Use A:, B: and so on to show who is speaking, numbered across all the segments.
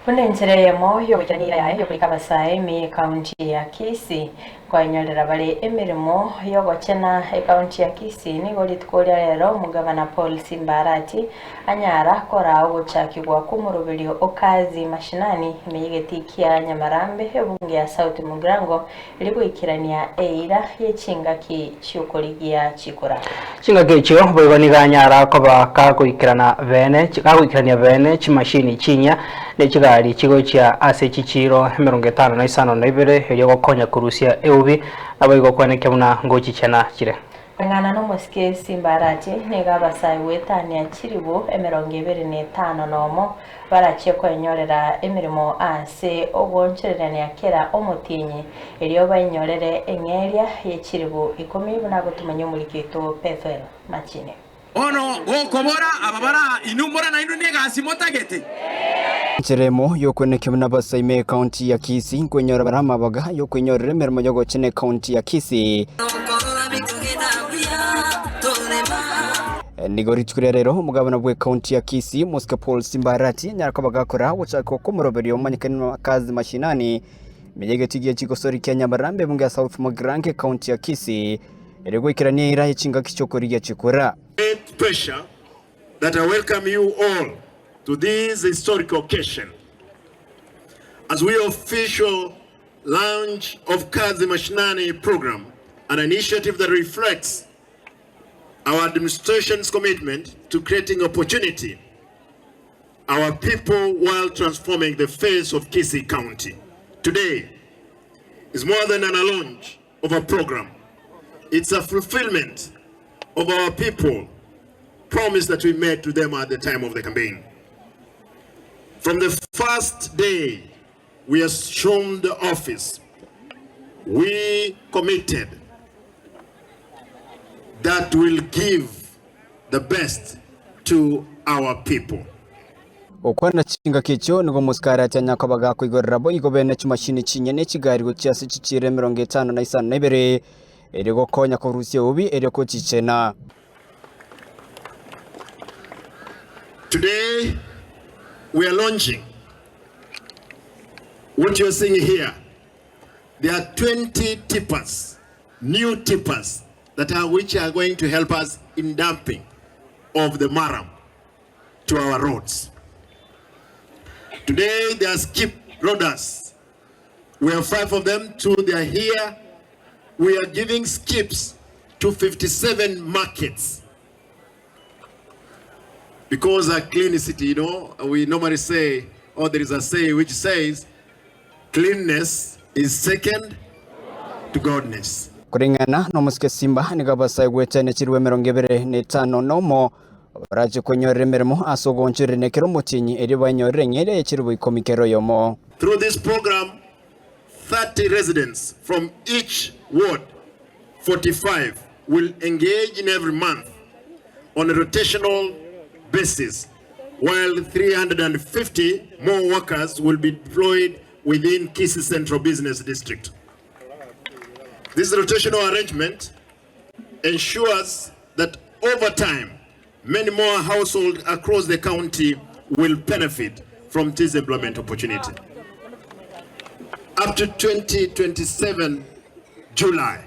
A: Buna enchera eyemo y'ogoikerania eira yaye y'okorika abasae ime y'ekaunti ya Kisii, nkoenyorera bare emeremo y'ogochena ekaunti ya Kisii. Nigo rituko ria rero omogavana Paul Simba Arati anyara koraa ogochakigwa kw'omoroberio o Kazi Mashinani ime y'egetii kia Nyamarambe ebunge ya South Mugirango erio goikerania eira ye chingaki chi'okorigia chikura.
B: Chingaki echio boigo nigo anyara koba kagoikerana bene kagoikerania bene chimashini chinyia ne chigari chigochia ase chichiiro 52 erio gokonya korusia eubi, naboigo kwenekia buna ngochichena chire.
A: Koreng'ana nomosike Simba Arati, nigo abasae goetania chilifu 25 barachie kwenyorera emeremo ase ogoonchorerania kera omotienyi, erio bainyorere eng'eria ye chilifu ikomi buna agotomanya omoriki oito Bethuel Machine.
C: Bono gokobora aba bare aa, inwe mbora nainwe negasi motagete?
D: Enchera emo y'okwenekia buna abasae me ekaunti ya Kisii nkwenyora bare amabaga y'okwenyorera emeremo y'ogochena ekaunti ya Kisii. Nigo rituko ria rero omogabana bw'ekaunti ya Kisii Mosike Paul Simba Arati anyara koba gakora gochaka kw'omoroberio omanyekani na Kazi Mashinani ime y'egetii gie chigosori kia Nyamarambe ebunge ya South Mugirango ekaunti ya Kisii ere goikerania eira ye chingaki chi'okorigia chikura.
E: Great pleasure that I welcome you all to this historic occasion as we official launch of Kazi Mashinani program, an initiative that reflects our administration's commitment to creating opportunity our people while transforming the face of Kisii County. Today is more than an launch of a program. It's a fulfillment of our people promise that we made to them at the time of the campaign. From the first day we assumed the office, we committed that will give the best to our people.
D: Gokwana chingaki echio nigo omosikari atianya koba gakoigorera boigo bene chimashini chinyene chigari gochia ase chichiiro 52 erio gokonya korusia eubi erio kochichena.
E: Today we are launching what you're seeing here. There are 20 tippers, new tippers that are which are going to help us in dumping of the murram to our roads. Today there are skip loaders. We have five of them, two they are here. We are giving skips to 57 markets. Because a clean city, you know, we normally say, or there is a say which says, cleanness is second to godness.
D: Koreng'ana nomosike Simba nigo abasae goetania chirwe 25 barache kwenyorera emeremo ase ogoonchorerania kera omotienyi erio baenyorere eng'eria ye chiribu ikomi kera oyomo.
E: Through this program, 30 residents from each ward 45 will engage in every month on a rotational basis while 350 more workers will be deployed within Kisii Central Business District. This rotational arrangement ensures that over time, many more households across the county will benefit from this employment opportunity. Up to 2027 July,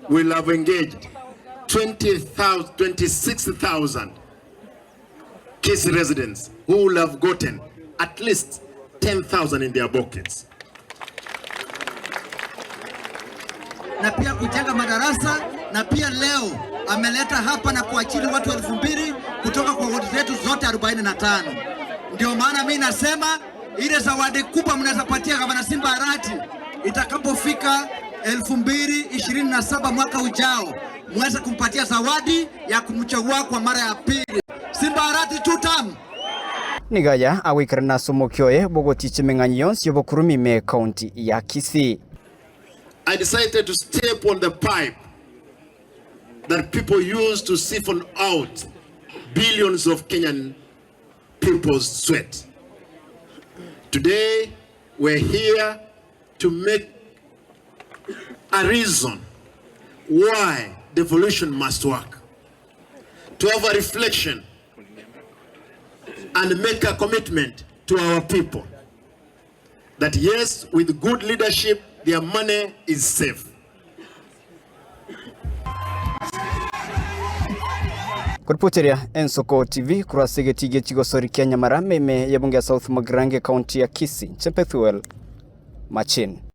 E: we'll have engaged 26,000 Kisii residents who will have gotten at least 10,000 in their pockets.
F: Na pia kujenga madarasa na pia leo ameleta hapa na kuachili watu 2000 kutoka kwa wodi zetu zote 45. Ndio maana mi nasema ile zawadi kubwa mnaweza patia Gavana Simba Arati itakapofika 2027 mwaka ujao, muweze kumpatia zawadi ya kumchagua kwa mara ya pili. Simba Arati two term.
D: Nigaya agoikerana ase omokia oye bw'ogoticha emeng'anyo yonsi y'obokurumi ime ekaunti ya Kisii.
E: I decided to step on the pipe that people use to siphon out billions of Kenyan people's sweat. Today, we're here to make a reason why devolution must work, to have a reflection and make a commitment to our people. that yes, with good leadership, their money is safe.
D: Koripoteria Ensoko TV korwa ase egetii gie chigosori kia Nyamarame ime y'ebunge ya South Mugirango ekaunti ya Kisii, Inche Bethuel Machin.